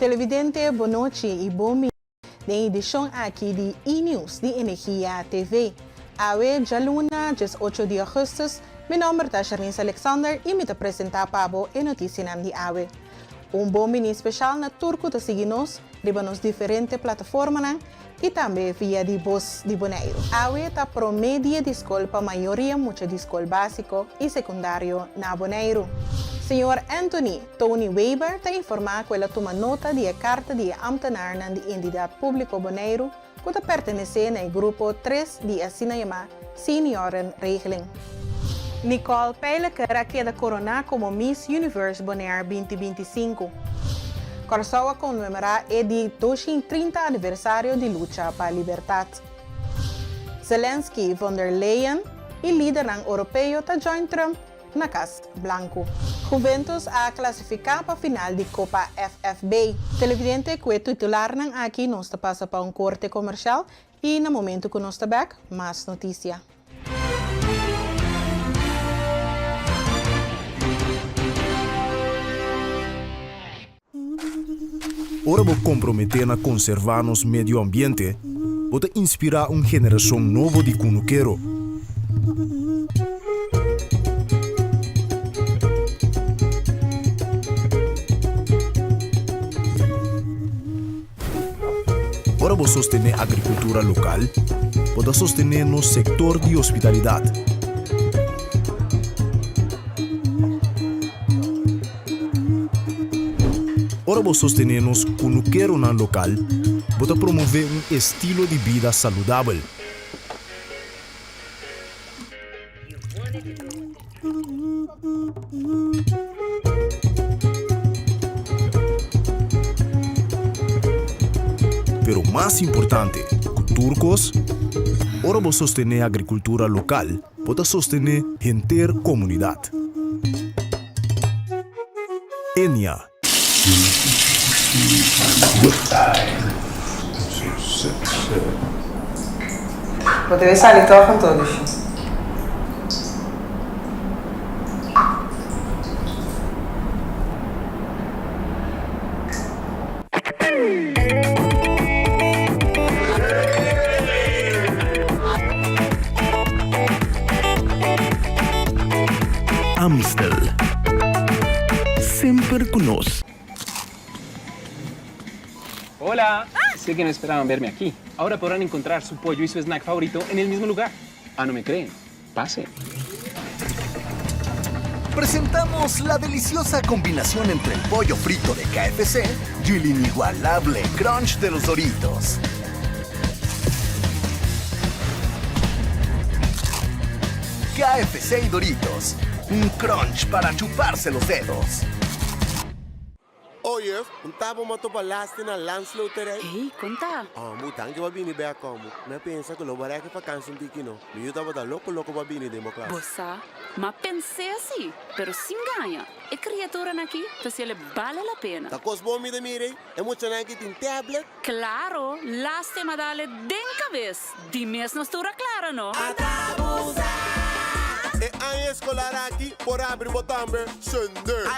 Televidente, bonochi i bon bini den edishon aki di E-News di Energia TV. Awe djaluna, 18 di augustus, mi nomber ta Sharnice Alexander i mi ta presentá pa bo e notisianan di awe. Un bon bini speshal na tur ku ta sigui nos riba nos diferente plataformanan i tambe via di Bos di Boneiru. Awe ta promé dia di skol pa mayoria mucha di skol básiko i sekundario na Boneiru. Señor Anthony Tony Weber ta informá ku el a tuma nota di e karta di e ámtenarnan di Entidat Públiko Boneiru ku ta pertenesé na e grupo tres di e asina yamá Seniorenregeling. Nicole Pijleker a keda koroná komo Miss Universe Bonaire 2025. Kòrsou a konmemorá e di 230 aniversario di lucha pa libertat. Zelensky, von der Leyen i lidernan oropeo ta join Trump na Kas Blanku. Juventus a klasifiká pa final di Kopa FFB. Televidente, ku e titularnan aki nos ta pasa pa un korte komershal i na momentu ku nos ta bèk, mas notisia. Ora bo komprometé na konservá nos medio ambiente, bo ta inspirá un generashon nobo di kunukero. Ora bo sostené agrikultura lokal, bo ta sostené nos sektor di hospitalidat. Ora bo sostené nos kunukeronan lokal, bo ta promové un estilo di bida saludabel. Pero mas importante ku tur kos, ora bo sostené agrikultura lokal, bo ta sostené henter komunidat. Enia. Bo debe sali tòg anto, Lushi. Amstel. Semper ku nos. Hola! Sé que no esperaban verme aquí. Ahora podrán encontrar su pollo y su snack favorito en el mismo lugar. Ah, no me creen? Pasen. Presentamos la deliciosa combinación entre el pollo frito de KFC y el inigualable crunch de los Doritos. KFC y Doritos, un crunch para chuparse los dedos. Oh juf, un tabo m'a topa lasti na Landsloterij. Hey, kon ta? Omu, danki pa bini bek omu. Mi a pensa ku lo bo rèk e fakansi un tiki no. Mi yu tabata loko loko pa bini den bo klas. Bo sa, m'a pens'é si, pero sin gaña, e kriaturanan aki ta si el bale la pena. Ta kos bon mi ta mira ei, e muchanan aki tin tablet. Klaro, lasti m'a dale den kabes. Di mes nos tur a klara, no? E aña eskolar aki por abri bo tambe sende.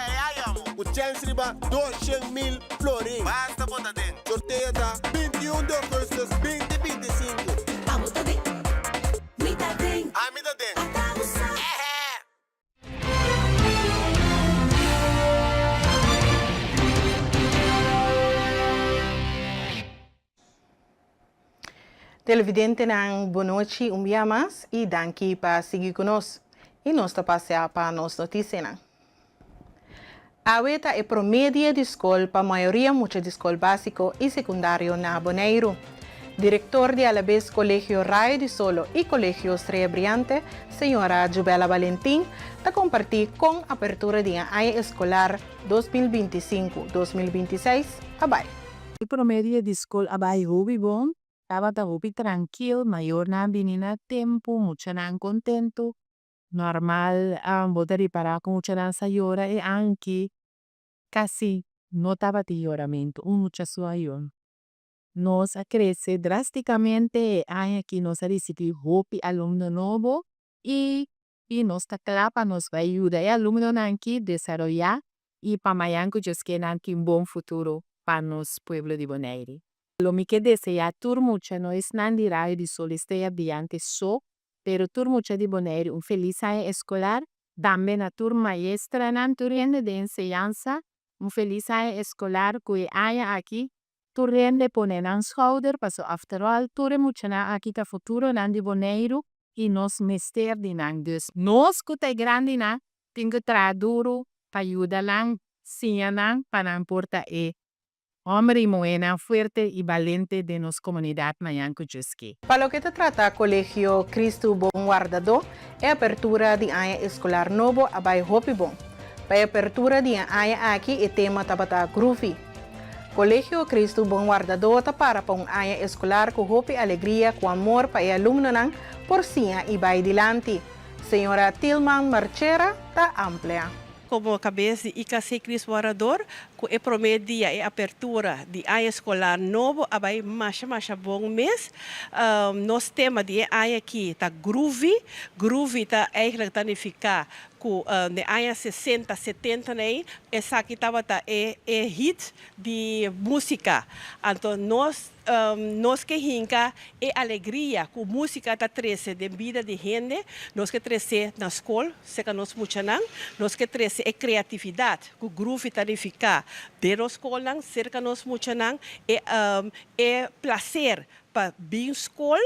Ku chèns riba 200,000 florin. Basta bo ta den. Sorteo ta 21 di augustus 2025. Abo ta den, mi ta den. Ami ta den. Ata bo sa. Ehe! Televidentenan bonochi un bia mas y danki pa sigui cu nos. Y nos ta pasea pa nos noticianan. Awe ta e prome dia di skol pa mayoria mucha di skol básiko i sekundario na Boneiru. Direktor di alabes Kolegio Rayo di Solo i Kolegio Strea Briante, señora Jubella Balentin, ta kompartí kon apertura di e aña eskolar 2025, 2026 a bai. E prome dia di skol a bai hopi bon, tabata hopi trankil, mayornan a bini na tempu, muchanan kontentu. Normal bo ta ripará ku muchanan sa yora e anki kasi no tabatin yoramentu, un mucha so a yora. Nos a krese drástikamente e aña aki nos a risibí hopi alumno nobo i i nos ta kla pa nos bai yuda e alumnonan aki desaroyá i pa mañan ku Dios ke nan tin bon futuro. pa nos pueblo di Boneiru. Lo mi ke deseá tur mucha, no esnan di Rayo di Sol Estrella Brillante so, pero tur mucha di Boneiru un felis aña eskolar, tambe na tur maestranan, tur hende di enseñansa, un felis aña eskolar. Ku e aña aki tur hende pone nan schouder, paso after all tur e muchanan aki ta futuronan di Boneiru i nos mester di nan. Dus nos ku ta grandinan tin ku traha duru pa yuda nan, siña nan pa nan por ta e hòmber i muhénan fuerte i balente den nos komunidat mañan ku Dios ke. Pa loke ta trata Kolegio Kristu Bon Wardadó, e apertura di aña eskolar nobo a bai hopi bon. Pa e apertura di e aña aki e tema tabata Groovy. Kolegio Kristu Bon Wardadó ta para pa un aña eskolar ku hopi alegria ku amor pa e alumnonan por siña i bai dilanti. Señora Tilman Marchera ta amplia. Komo kabes di IKC Kristu Wardador, ku e promé dia e apertura di aña eskolar nobo a bai masha masha bon mes. Nos tema di e aña aki ta Groovy. Groovy ta eigenlijk ta nifiká ku den aña 60, 70 nei esaki tabata e e hit di músika. Anto nos nos ke hinka e alegria ku músika ta trese den bida di hende, nos ke trese na skol serka nos muchanan, nos ke trese e kreatividat ku groovy ta nifiká den nos skolnan serka nos muchanan, e e plaser pa bin skol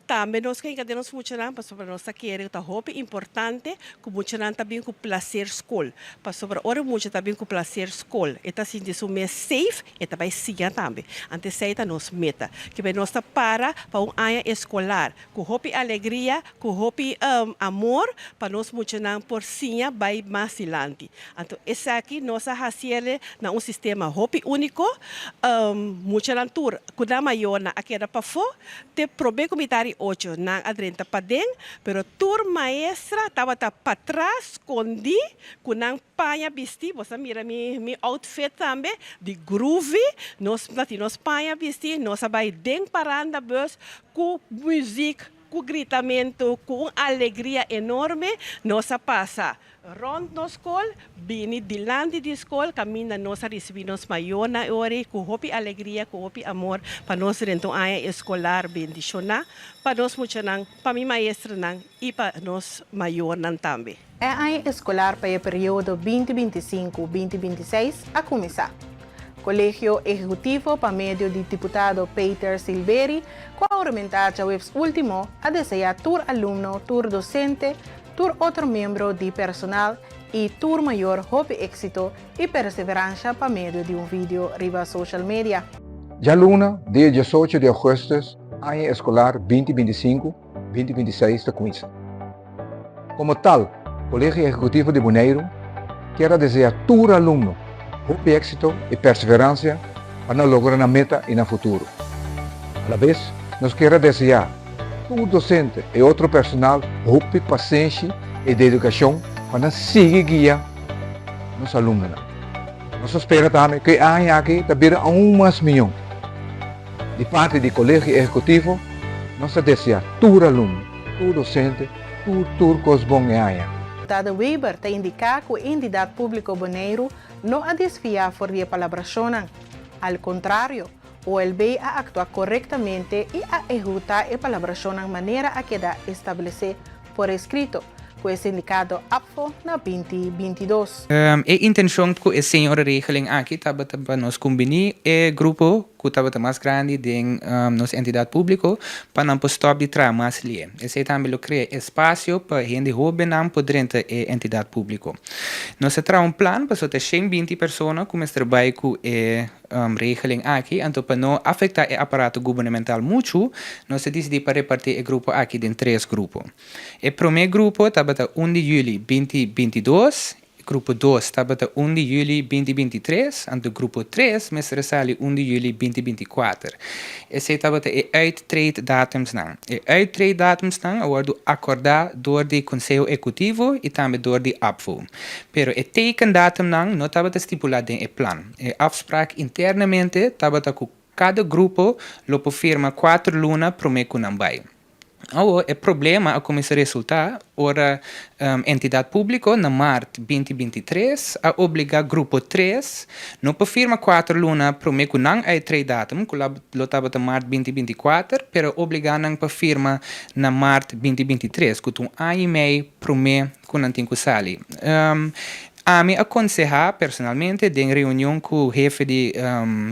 tambe nos ke hinka den nos muchanan, pasobra nos ta kere ku ta hopi importante ku muchanan ta bin ku plaser skol, pasobra ora e mucha ta bin ku plaser skol e ta sinti su mes safe, e ta bai siña tambe. Anto esei ta nos meta, ke nos ta para pa un aña eskolar ku hopi alegria, ku hopi amor pa nos muchanan por siña bai mas dilanti. Anto esaki nos a hasiele na un sistema hopi úniko. Muchanan tur ku nan mayornan a keda pafó te promé ku mitar di ocho nan a drenta paden, pero tur maestra tabata patras skondí ku nan paña bistí. Bo sa mira mi mi outfit tambe di groovy. Nos tin nos paña bistí, nos a bai den paranda bus ku muzik, ku gritamentu, ku un alegria enorme nos a pasa rònt nos skol, bini dilanti di skol kaminda nos a risibí nos mayornan e ora ei ku hopi alegria, ku hopi amor pa nos drenta un aña eskolar bendishoná pa nos muchanan, pa mi maestranan i pa nos mayornan tambe. E aña eskolar pa e periodo 2025, 2026 a kuminsá. Kolegio Ehekutivo pa medio di diputado Peter Silveri, ku a huramentá djaweps último, a deseá tur alumno, tur dosente, tur otro miembro di personal i tur mayor hopi éksito i perseveransha pa medio di un video riba social media. Djaluna, dia 18 di ougùstùs, aña eskolar 2025, 2026 ta kuminsá. Komo tal, Kolegio Ehekutivo di Boneiru kier a deseá tur alumno hopi éksito i perseveransia pa nan logra nan meta i nan futuro. Alabes, nos kier a deseá tur dosente i otro personal hopi pasenshi i dedikashon pa nan sigui guia nos alumnonan. Nos ta spera tambe ku e aña aki ta bira aun mas mihó. Di parti di Kolegio Ehekutivo, nos ta deseá tur alumno, tur dosente, tur tur kos bon e aña. Diputado Weber ta indiká ku e Entidat Públiko Boneiru no a desviá for di e palabrashonnan. Al kontrario, OLB a aktua korektamente i a ehekutá e palabrashonnan manera a keda establesé por eskrito ku e sindikato ABVO na 2022. E intenshon ku e seniorenregeling aki tabata pa nos kumbiní e grupo ku tabata mas grandi den nos entidat públiko pa nan por stòp di traha mas lié. Esei tambe lo krea espasio pa hende hóbennan por drenta e entidat públiko. Nos a traha un plan pasobra ta 120 persona ku mester bai ku e regeling aki, anto pa no afektá e aparato gubernamental muchu, nos a disidí pa repartí e grupo aki den tres grupo. E promé grupo tabata 1 di yüli 2022, grupo 2 tabata 1 di yüli 2023, anto grupo 3 mester a sali 1 di yüli 2024. Esei tabata e uittreeddatumsnan. E uittreeddatumsnan a wòrdu akordá dor di Konseho Ehekutivo i tambe dor di ABVO. Pero e tekendatumnan no tabata stipulá den e plan. E afspraak internamente tabata ku kada grupo lo por firma 4 luna promé ku nan bai. Awor e problema a kuminsá resultá ora Entidat Públiko na mart 2023 a obligá Grupo 3 no pa firma kuater luna promé ku nan uittreedatum, ku lo tabata mart 2024, pero a obligá nan pa firma na mart 2023, ku ta un aña i mei promé ku nan tin ku sali. Ami a konsehá personalmente den reunion ku hefe di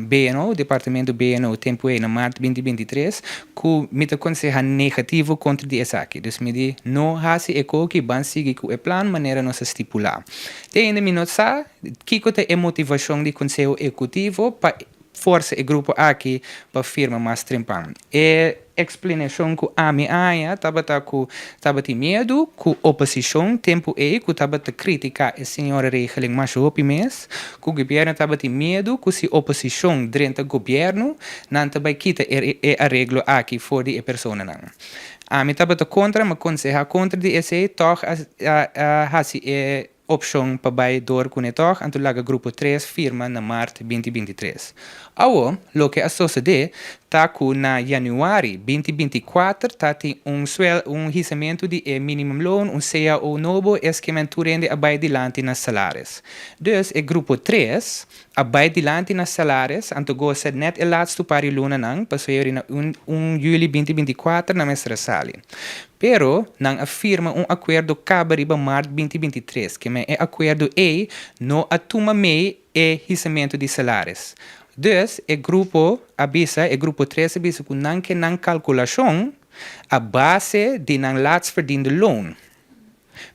BNO, departamento BNO tempu ei na mart 2023, ku mi ta konsehá negativo kontra di esaki. Dus mi di no hasi e koki, ban sigui ku e plan manera nos a stipulá. Te ainda mi no sa kiko ta e motivashon di Konseho Ehekutivo pa forsa e grupo aki pa firma mas trempan. E eksplenashon ku ami a haña tabata ku tabatin miedu ku oposishon tempu ei ku tabata kritiká e seniorenregeling masha hopi mes, ku gobièrnu tabatin miedu ku si oposishon drenta gobièrnu nan ta bai kita e areglo aki for di e personanan. Ami tabata kontra, mi a konsehá kontra di esei, tòg a hasi e Opshon pa bai dor kuné tòg, anto laga Grupo 3 firma na mart 2023. Awo, loke a sosodé ta ku na yanüari 2024 ta tin un suel un hisamentu di e minimumloon, un cao nobo, es ke men tur hende a bai dilanti na salaris. Dus e Grupo 3 a bai dilanti na salaris, anto gosa nèt e latstu par di lunanan, pasobra na 1 yüli 2024 nan mester a sali. Pero nan a firma un akuerdo kaba riba mart 2023, ke men e akuerdo ei no a tuma mei e hisamentu di salaris. Dus e grupo a bisa, e grupo 3 a bisa ku nan ke nan kalkulashon a base di nan laatst verdiende loon.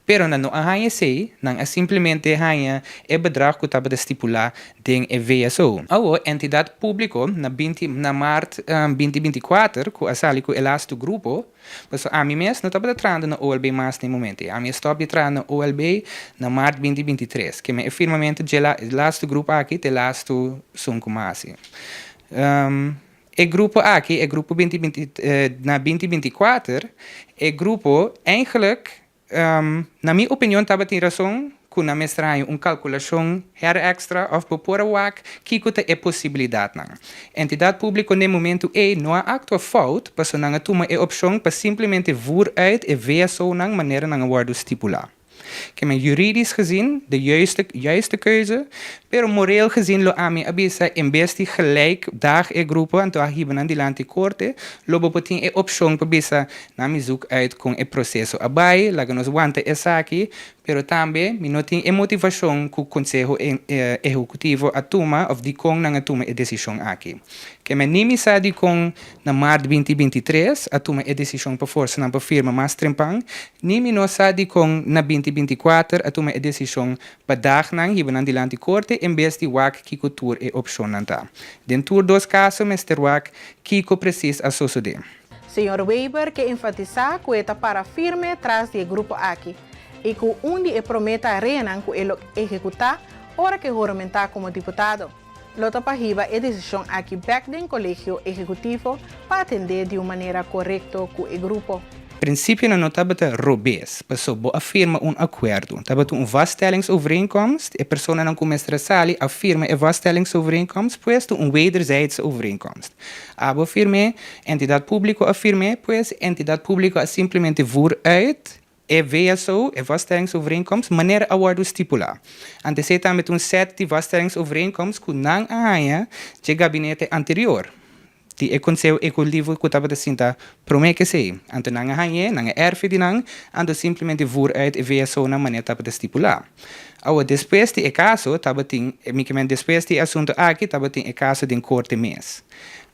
Pero nan no a haña esei, nan a simplemente haña e bedrag ku tabata stipulá den e VSO. Awor, Entidat Públiko na 20 na mart 2024 ku a sali ku e lastu grupo, pasobra ami mes no tabata trahando na OLB mas na e momento ei. Ami a stòp di traha na OLB na mart 2023. Ke men e firmamentu dje lastu grupo aki ta e lastu sun ku mi a hasi. E grupo aki, e grupo 20 na 2024, e grupo eigenlijk, na mi opinion tabatin rason ku nan mester haña un kalkulashon her èkstra òf bo por a wak kiko ta e posibilidatnan. Entidat públiko n'e momentu ei no a aktua fout pasobra nan a tuma e opshon pa simplemente voer uit e VSO-nan manera nan a wòrdu stipulá. Ke men juridisch gezien de juiste juiste keuze, pero moreel gezien lo ami a bisa en bes di gelijk daag e grupo anto a hiba nan dilanti korte, lo bo por tin e opshon pa bisa nan mi zoek uit kon e proseso a bai, laga nos wanta esaki, pero tambe mi no tin e motivashon ku konseho ehekutivo a tuma of dikon nan a tuma e desishon aki. Ke men ni mi sa dikon na mart 2023 a tuma e desishon pa forsa nan pa firma mas trempan, Ni mi no sa dikon na 2024 a tuma e desishon pa dag nan hiba nan dilanti korte en bes di wak kiko tur e opshonnan ta. Den tur dos kaso mester wak kiko presis a sosodé. Señor Weber ke enfatisá ku e ta para firme tras di e grupo aki i ku un di e promé tareanan ku e lo ehekutá ora ku e huramentá komo diputado, lo ta pa hiba e desishon aki bèk den Kolegio Ehekutivo pa atendé di un manera korekto ku e grupo. Prinsipionan no tabata robes, paso bo a firma un akuerdo. Tabata un vaststellingsovereenkomst, e personanan ku mester a sali a firma e vaststellingsovereenkomst, pues ta un wederzijdse overeenkomst. Abo a firm'é, entidat públiko a firm'é, pues entidat públiko a simplemente voer uit E VSO, e vaststellingsovereenkomst, manera a wòrdu stipulá. Antes ei tambe ta un sèt di vaststellingsovereenkomst ku nan a haña dje gabinete anterior, di e Konseho Ehekutivo ku tabata sinta promé ku esei. Anto nan a hañ'é, nan a èrf'é di nan, anto simplemente vùr uit e VSOnan manera tabata stipulá. Awor, despues di e kaso tabatin, mi ke men despues di e asuntu aki tabatin e kaso den korte mes.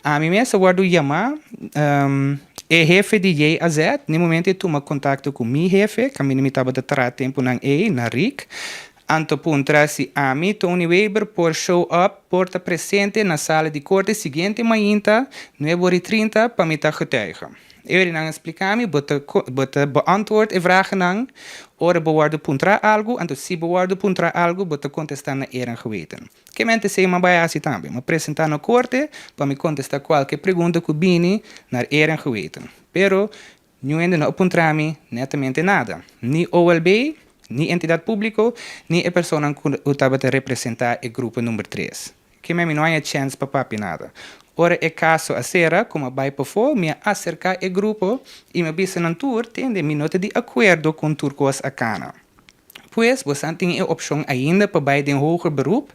Ami mes a wòrdu yamá, e hefe di JAZ, n'e momento e tuma kontakto ku mi hefe, kaminda mi tabata traha tempunan ei, na Rick, anto puntra si ami, Tony Weber, por show up, por ta presente na sala di korte siguiente mainta, nuebe ora i 30, pa mi ta getuige. E ora nan a splika mi, bo ta bo ta beantwoord e vragennan ora bo wòrdu puntrá algu, anto si bo wòrdu puntrá algu, bo ta kontestá na eer en geweten. Ke mente esei m'a bai hasi tambe. M'a presentá na korte pa mi kontestá kualke pregunta ku bini naar eer en geweten. Pero niun hende no a puntra mi netamente nada. Ni OLB, ni Entidat Públiko, ni e personan ku tabata representá e grupo number 3. Ke men mi no haña chèns pa papia nada. Ora e kaso a sera, ku mi a bai pafó, mi a aserká e grupo i mi a bisa nan tur, Tende, mi no ta di akuerdo kon tur kos a kana. Pues, bosan tin e opshon ainda pa bai den hoger beroep.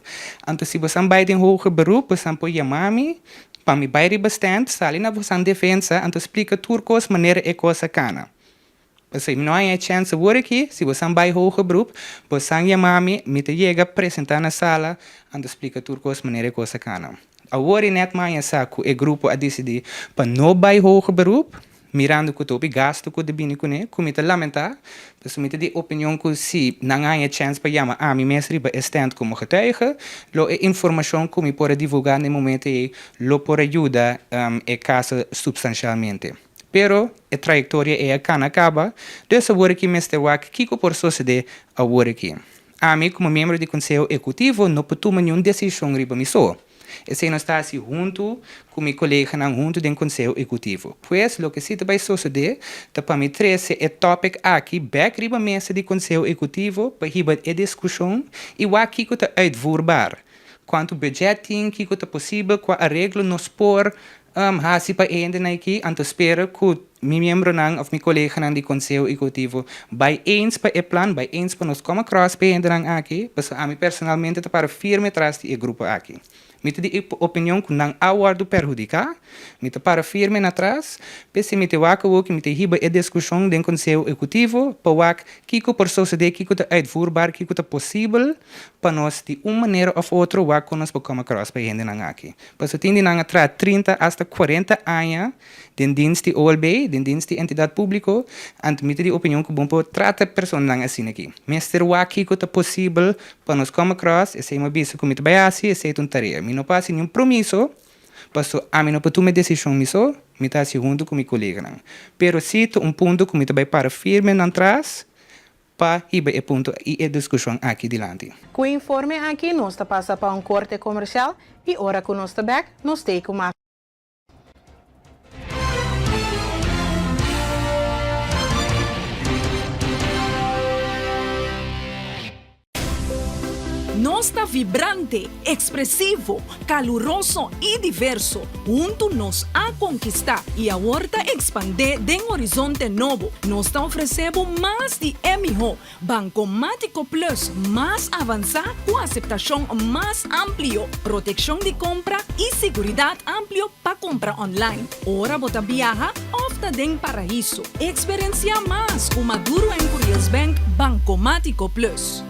Anto si bosan bai den hoger beroep, bosan por yama mi pa mi bai riba stand, sali na bosan defensa, anto splika tur kos manera e kos a kana. Pasobra mi no haña e chèns awor aki, si bosan bai hoger beroep, bosan yama mi, mi ta yega presentá na sala, anto splika tur kos manera e kos a kana. Awor i nèt maña sa ku e grupo a disidí pa no bai hoger beroep, mirando ku ta hopi gastu ku ta bini kuné, ku mi ta lamentá, pasobra mi ta di opinion ku si nan haña e chèns pa yama ami mes riba e stènt komo getuige, lo e informashon ku mi por a divulgá na e momento ei lo por a yuda e kaso supstanshalmente. Pero e trayektoria ei a kana kaba, dus awor aki mester wak kiko por sosodé awor aki. Ami komo miembro di Konseho Ehekutivo no por tuma niun desishon riba mi so. Esei nos ta hasi huntu ku mi koleganan huntu den Konseho Ehekutivo. Pues loke si ta bai sosodé ta pa mi trese e topic aki bèk riba mesa di Konseho Ehekutivo pa hiba e diskushon i wak kiko ta uitvoerbaar, kuantu budget tin, kiko ta posibel, kua areglo nos por hasi pa e hendenan aki, anto spera ku mi miembronan òf mi koleganan di Konseho Ehekutivo bai eens pa e plan, bai eens pa nos kòm across pa e hendenan aki, pasobra ami personalmente ta para firme tras di e grupo aki. Mi ta di e opinion ku nan a wòrdu perhudiká, mi ta para firme na tras, p'esei mi ta wak awor ku mi ta hiba e diskushon den Konseho Ehekutivo pa wak kiko por sosodé, kiko ta uitvoerbaar, kiko ta posibel pa nos di un manera òf otro wak kon nos por kòm across pa e hendenan aki. Pasobra tin di nan a traha trinta asta kuarenta aña den dienst di OLB, den dienst di entidat públiko, anto mi ta di opinion ku bon por trata personanan asina aki. Mester wak kiko ta posibel pa nos come across, esei mi a bisa ku mi ta bai hasi, esei ta un tarea. Mi no por hasi niun promiso, paso ami no por tuma e desishon mi so, mi ta hasi huntu ku mi koleganan. Pero si ta un punto ku mi ta bai para firme nan tras pa hiba e punto i e diskushon aki dilanti. Ku e informe aki nos ta pasa pa un korte komersial i ora ku nos ta bèk nos tei ku mas. Nos ta vibrante, ekspresivo, kaluroso i diverso. Huntu nos a konkistá i awor ta ekspandé den horizonte nobo. Nos ta ofresé bo mas di e mihó. Bankomátiko Plus mas avansá ku aseptashon mas amplio, protekshon di kompra i siguridat amplio pa kompra online, ora bo ta biaha òf ta den paraiso. Eksperensiá mas ku Maduro en Curiels Bank Bankomátiko Plus.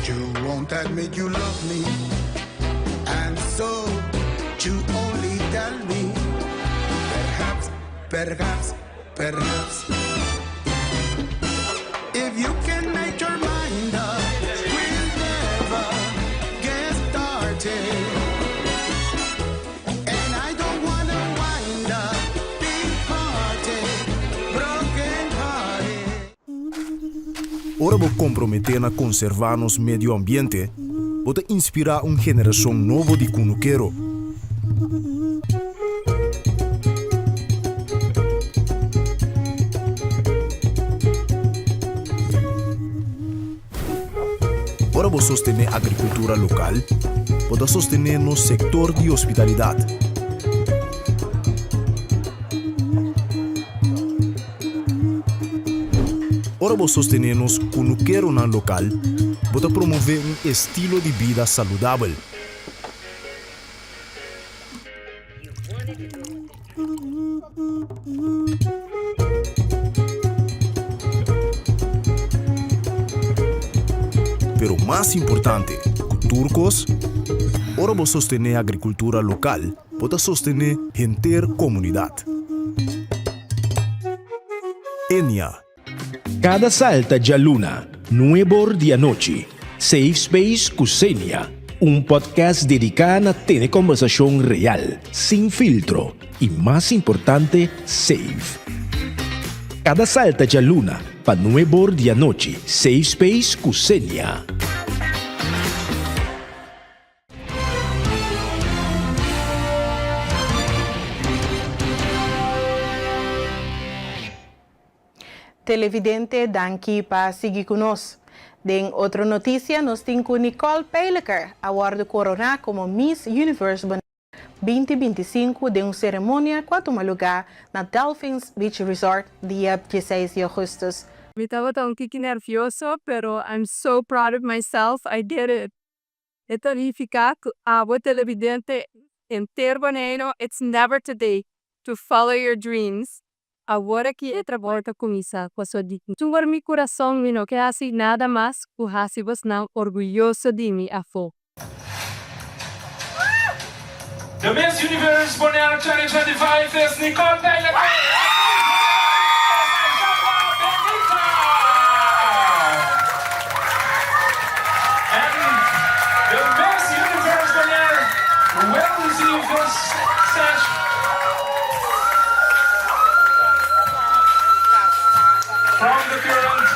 You won't admit you love me And so you only tell me Perhaps, perhaps, perhaps If you can make your mind up We'll never get started And I don't wanna wind up big hearted Broken hearted Ora bo komprometé na konservá nos medio ambiente, bo ta inspirá un generashon nobo di kunukero. Ora bo sostené agrikultura lokal, bo ta sostené nos sektor di hospitalidat. Ora bo sostené nos kunukeronan lokal, bo ta promové un estilo di bida saludabel. Pero mas importante ku tur kos, ora bo sostené agrikultura lokal, bo ta sostené henter komunidat. Enia. Kada salta djaluna, nuebor di anochi, Safe Space ku Xenia, un podcast dediká na tene kòmbersashon real, sin filtro i mas importante, safe. Kada salta djaluna pa nuebor di anochi, Safe Space ku Xenia. Televidente danki pa sigui ku nos. Den otro notisia nos tin ku Nicole Pijleker a wòrdu koroná komo Miss Universe Bonaire 2025 den un seremonia ku a tuma lugá na Delfins Beach Resort dia dieseis di ougùstùs. Mi tabata un tiki nervioso pero I'm so proud of myself, I did it! E ta nifiká ku abo televidente henter Boneiru it's never too late to follow your dreams. Awor aki e trabou ta kuminsá, paso di tur mi kurason mi no ke hasi nada mas ku hasi bosnan orguyoso di mi afó. The Miss Universe Bonaire 2025 is Nicole Pijleker! And the Miss Universe Bonaire will receive this sash from the current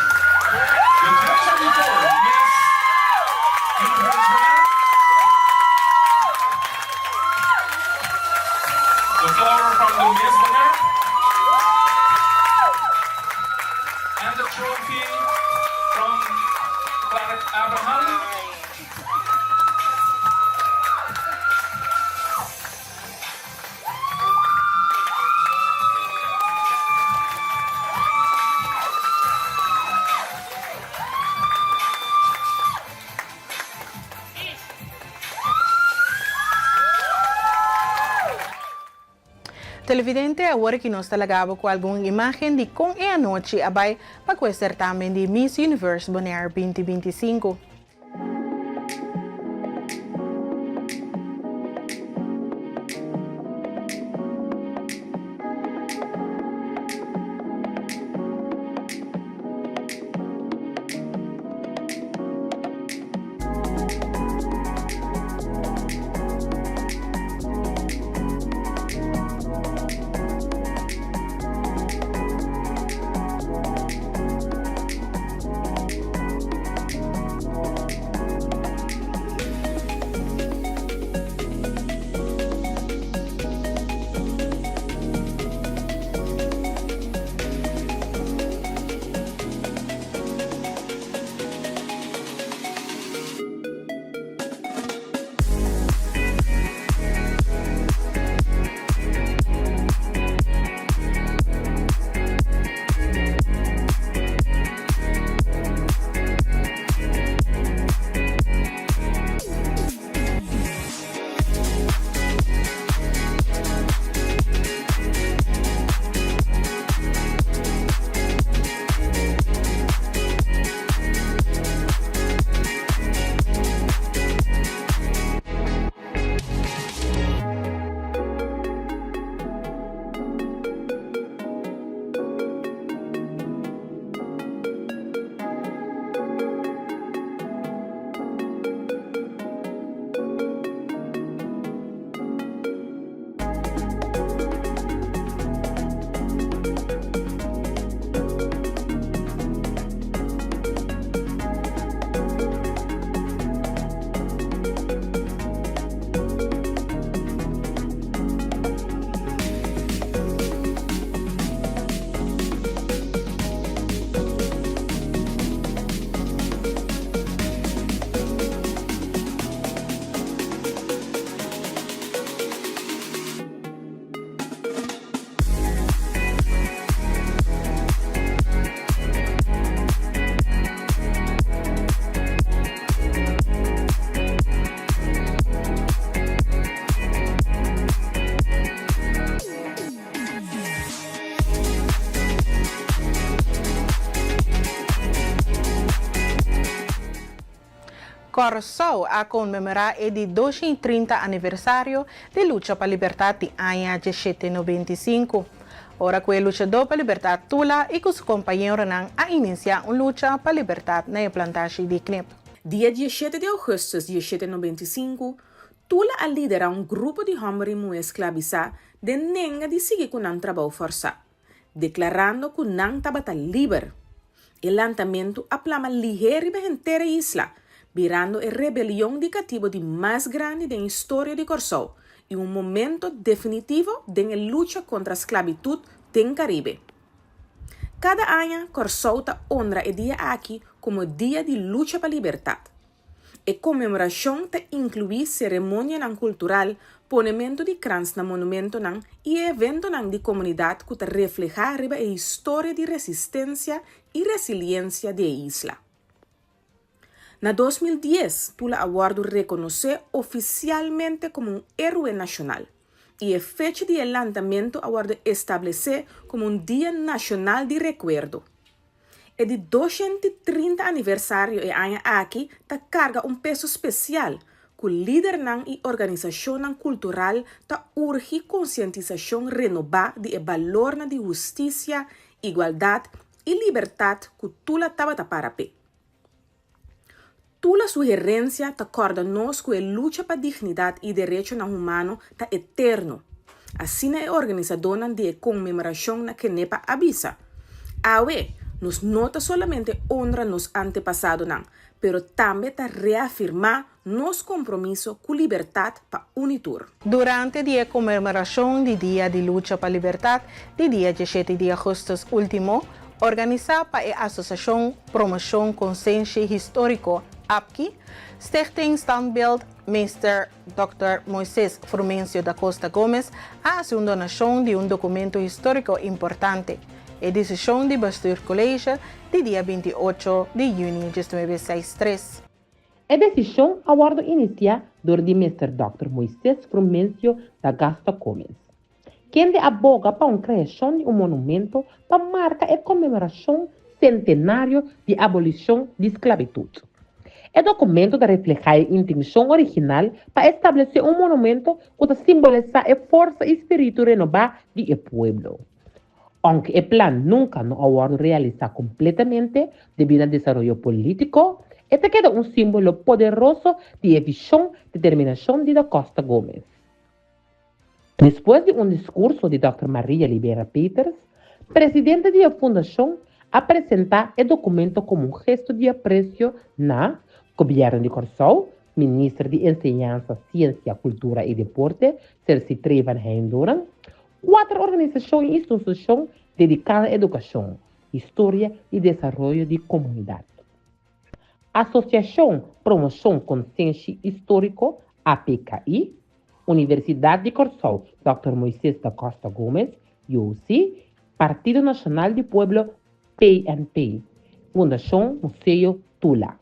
the 2024 Miss Universe Bonaire. The flower from the Miss Bonaire. And the trophy from Clark Abraham. Televidente, awor aki nos ta laga bo ku algun imágen di kon e anochi a bai pa ku e sertamen di Miss Universe Bonaire 2025. Kòrsou a konmemorá e di 230 aniversario di lucha pa libertat di aña 1795, ora ku e luchadó pa libertat Tula i ku su kompañeronan a inisiá un lucha pa libertat na e plantashi di Knip. Dia 17 di ougùstùs 1795, Tula a liderá un grupo di hòmber i muhé sklabisá den nenga di sigui ku nan trabou fòrsá, deklarando ku nan tabata liber. E lantamentu a plama lihé riba henter e isla, birando e rebelion di katibu di mas grandi den historia di Kòrsou i un momento definitivo den e lucha kontra sklabitut den Karibe. Kada aña Kòrsou ta honra e dia aki ku. komo Dia di Lucha pa Libertat. E konmemorashon ta inkluí seremonianan kultural, ponementu di krans na monumentonan i e eventonan di komunidat ku ta reflehá riba e historia di resistensia i resiliensia di e isla. Na 2010 Tula a wòrdu rekonosé ofisialmente komo un héroe nashonal i e fecha di e lantamentu a wòrdu establesé komo un dia nashonal di rekuerdo. E di 230 aniversario e aña aki ta karga un peso spesial ku lidernan i organisashonnan kultural ta urgi konsientisashon renobá di e balornan di hustisia, igualdat i libertat ku Tula tabata para p'e. Tula su herensia ta kòrda nos ku e lucha pa dignidat i derechonan humano ta eterno, asina e organisadónan di e konmemorashon na Kenepa a bisa. Awe, nos no ta solamente honra nos antepasadonan, pero tambe ta reafirmá nos kompromiso ku libertat pa un i tur. Durante di e konmemorashon di Dia di Lucha pa Libertat di dia diesshete di augustus último, organisá pa e Asosiashon Promoshon Konsenshi Históriko, APKI, Stichting Standbeeld Meester Dòkter Moises Frumencio da Costa Gomez a hasi un donashon di un dokumento históriko importante, e desishon di Bestuurscollege di dia 28 di yüni 1963. E desishon a wòrdu inisiá dor di Mister Dòkter Moises Frumencio da Gasta Gomez, kende a boga pa un kreashon di un monumento pa marka e konmemorashon sentenario di abolishon di sklabitut. E dokumento ta reflehá e intenshon original pa establesé un monumento ku ta simbolisá e forsa i spiritu renobá di e pueblo. Ounke e plan nunka no a wòrdu realisá kompletamente debí na desaroyo polítiko, e ta keda un símbolo poderoso di e vishon determinashon di Da Costa Gomez. Despues di un diskurso di Dòkter Maria Libera Peters, presidente di e fundashon, a presentá e dokumento komo un gesto di apresio na Gobièrnu di Kòrsou, Minister di Enseñansa, Siensia, Kultura i Deporte, Sercitré van Heydoorn, Kuater organisashon i institushon dediká na edukashon, historia i desaroyo di komunidat. Asosiashon Promoshon Konsenshi Históriko, APKI, Universidat di Kòrsou Dòkter Moises da Costa Gomez, UC, Partido Nashonal di Pueblo, PNP, Fundashon Museo Tula.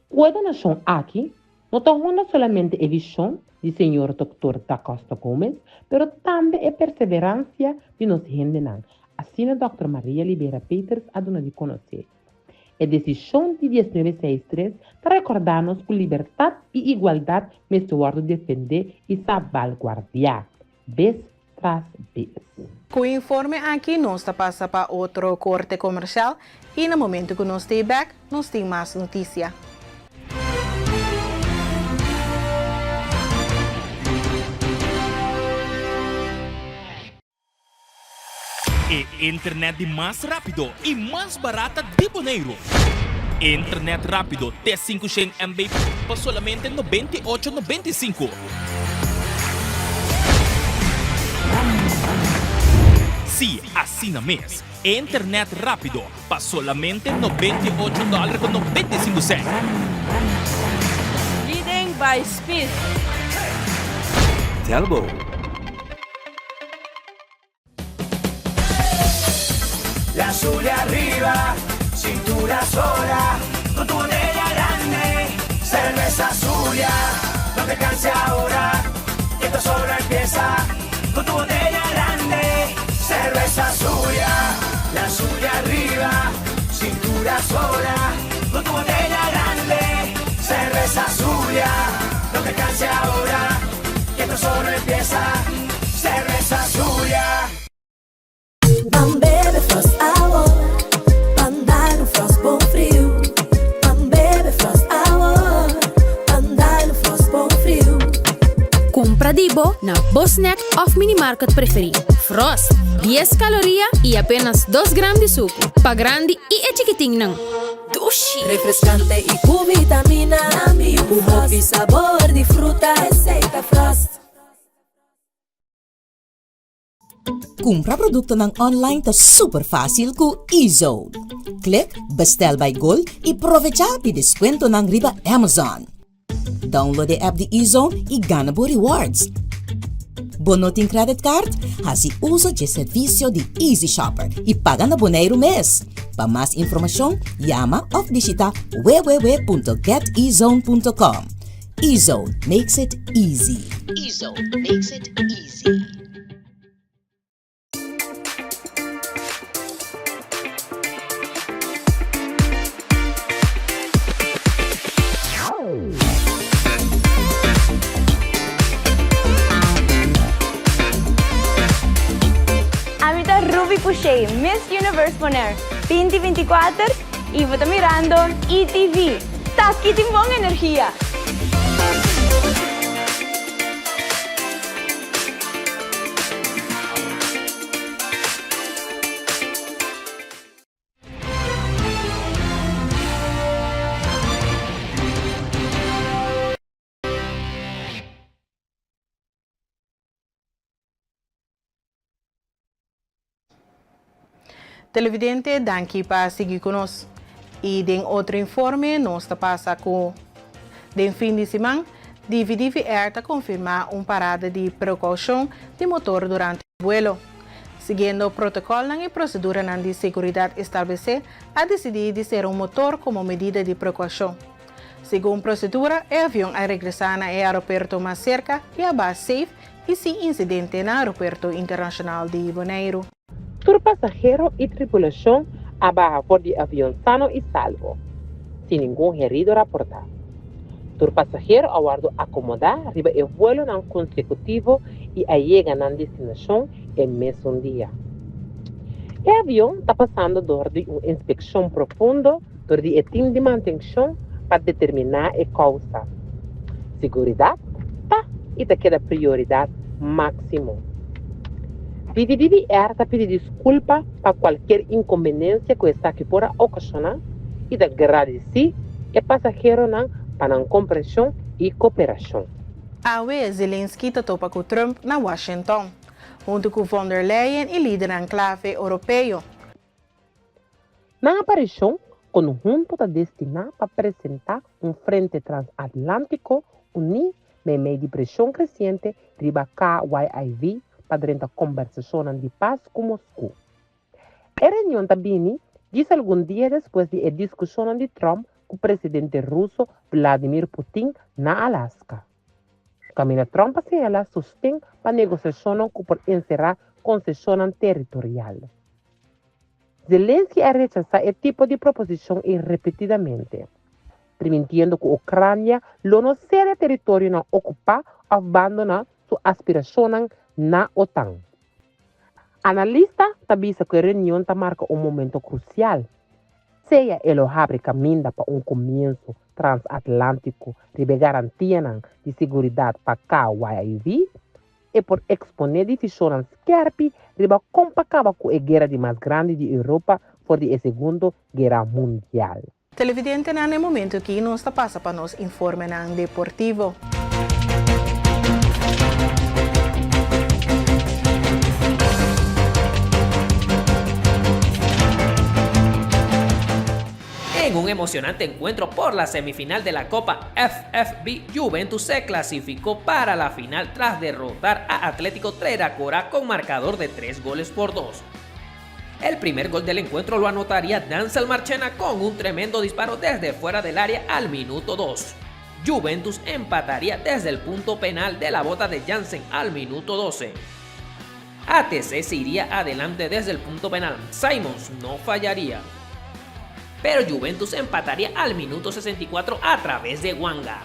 Ku e donashon aki, no ta honra solamente e vishon di señor Dòktor Da Costa Gomez, pero tambe e perseveransia di nos hendenan, asina Dòkter Maria Libera Peters a duna di konosé. E desishon di diesnuebe seis tres ta rekordá nos ku libertat i igualdat mester wòrdu defendé i sabalguardiá, bes tras bes. Ku e informe aki nos ta pasa pa otro korte komersial i na momento ku nos ta e bek nos tin mas notisia. E internet di mas rápido i mas barata di Boneiru. Internet rápido te 500 MB pa solamente 98,95. Sí, asina mes. Internet rápido pa solamente 98 dòler ku 95 sènt. Leading by speed. Telbo. La Zulia arriba, cintura sola, con tu botella grande, cerveza Zulia, no te canses ahora, que esto solo empieza, con tu botella grande, cerveza Zulia, la Zulia arriba, cintura sola, con tu botella grande, cerveza Zulia, no te canses ahora, que esto solo empieza, cerveza Zulia. Ban bebe Frost awor, ban dal un Frost bon friu. Ban bebe Frost awor, ban dal un Frost bon friu. Kumpra di bo na bo snack òf minimarket preferí. Frost, dies kaloria i apenas dos gram di suku. Pa grandi i e chikitinnan. Dushi! Refrescante y cu vitamina. Cu hopi sabor di fruta. Esey ta Frost. Kumpra produktonan online ta super fásil ku eZone. Klik Bestel by Gold i provechá di deskuentonan riba Amazon. Download e app di eZone i gana bo rewards. Bo no tin credit card? Hasi uso dje servisio di Easy Shopper i paga na Boneiru mes. Pa mas informashon, yama òf bishitá www.getezone.com. eZone makes it easy. eZone makes it easy. Ami ta Ruby Pouchet, Miss Universe Bonaire 2024 y bo ta mirando ETV. Taki tin bon energia! Televidente, danki pa sigui ku nos. I den otro informe nos ta pasa ku den fin di siman Divi Air ta konfirmá un parada di prekoushon di motor durante buelo. Siguiendo protokolnan i proseduranan di seguridat establesé, a disidí di sera un motor komo medida di prekoushon. Segun prosedura, e avion a regresá na e aeropuerto mas serka i a baha safe i sin insidente na Aeropuerto Internashonal di Boneiru. Tur pasahero i tripulashon a baha for di avion sano i salvo, sin ningun herido raportá. Tur pasahero a wòrdu akomodá riba e vuelonan konsekutivo i a yega nan destinashon e mesun dia. E avion ta pasando dor di un inspekshon profundo dor di e tim di mantenshon pa determiná e kousa. Siguridat ta i ta keda prioridat máksimo. DVDVR ta pidi diskulpa pa kualkier inkonbenensia ku esaki por a okashoná i ta gradisí e pasaheronan pa nan komprenshon i koperashon. Awe Zelensky ta topa ku Trump na Washington, huntu ku von der Leyen i lidernan klave Oropeo. Nan aparishon konhunto ta destiná pa presentá un frente transatlántiko uní meimei di preshon kresiente riba KYIV pa drenta kombersashonnan di pas ku Moskú. E reunion ta bini djis algun dia despues di e diskushonnan di Trump ku presidente ruso Vladimir Putin na Alaska. Kaminda Trump a señalá sosten pa negosiashonnan ku por enserá konseshonnan teritorial. Zelensky a rechasá e tipo di proposishon ei repetidamente, primintiendo ku Ukrania lo no sede teritorionan okupá òf bandoná su aspirashonnan na OTAN. Analista ta bisa ku e reunion ta marka un momento krusial, sea e lo habri kaminda pa un komienso transatlántiko riba e garantianan di siguridat pa KYIV, e por eksponé divishonnan skèrpi riba kon pa kaba ku e guera di mas grandi di Europa for di e Segundo Guera Mundial. Televidentenan na e momento aki nos ta pasa pa nos informenan deportivo. En un emocionante encuentro por la semifinal de la Copa FFB, Juventus se clasificó para la final tras derrotar a Atlético Treracora con marcador de 3 goles por 2. El primer gol del encuentro lo anotaría Danzel Marchena con un tremendo disparo desde fuera del área al minuto 2. Juventus empataría desde el punto penal de la bota de Jansen al minuto 12. ATC se iría adelante desde el punto penal. Simons no fallaría. Pero Juventus empataría al minuto 64 a través de Wanga.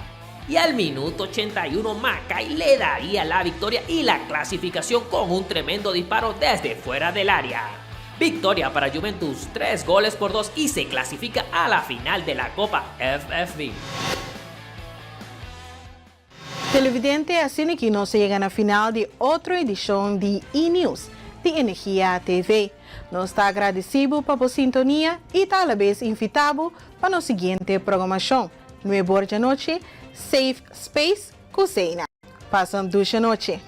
Y al minuto 81 Macay le daría la victoria y la clasificación con un tremendo disparo desde fuera del área. Victoria para Juventus, 3 goles por 2 y se clasifica a la final de la Copa FFB. Televidente, asina ki nos a yega na final di otro edishon di E-News di Energia TV. Nos ta agradesí bo pa bo sintonia i ta alabes invitá bo pa nos siguiente programashon, nuebe or djanochi, Safe Space ku Zeina. Pasa un dushi anochi.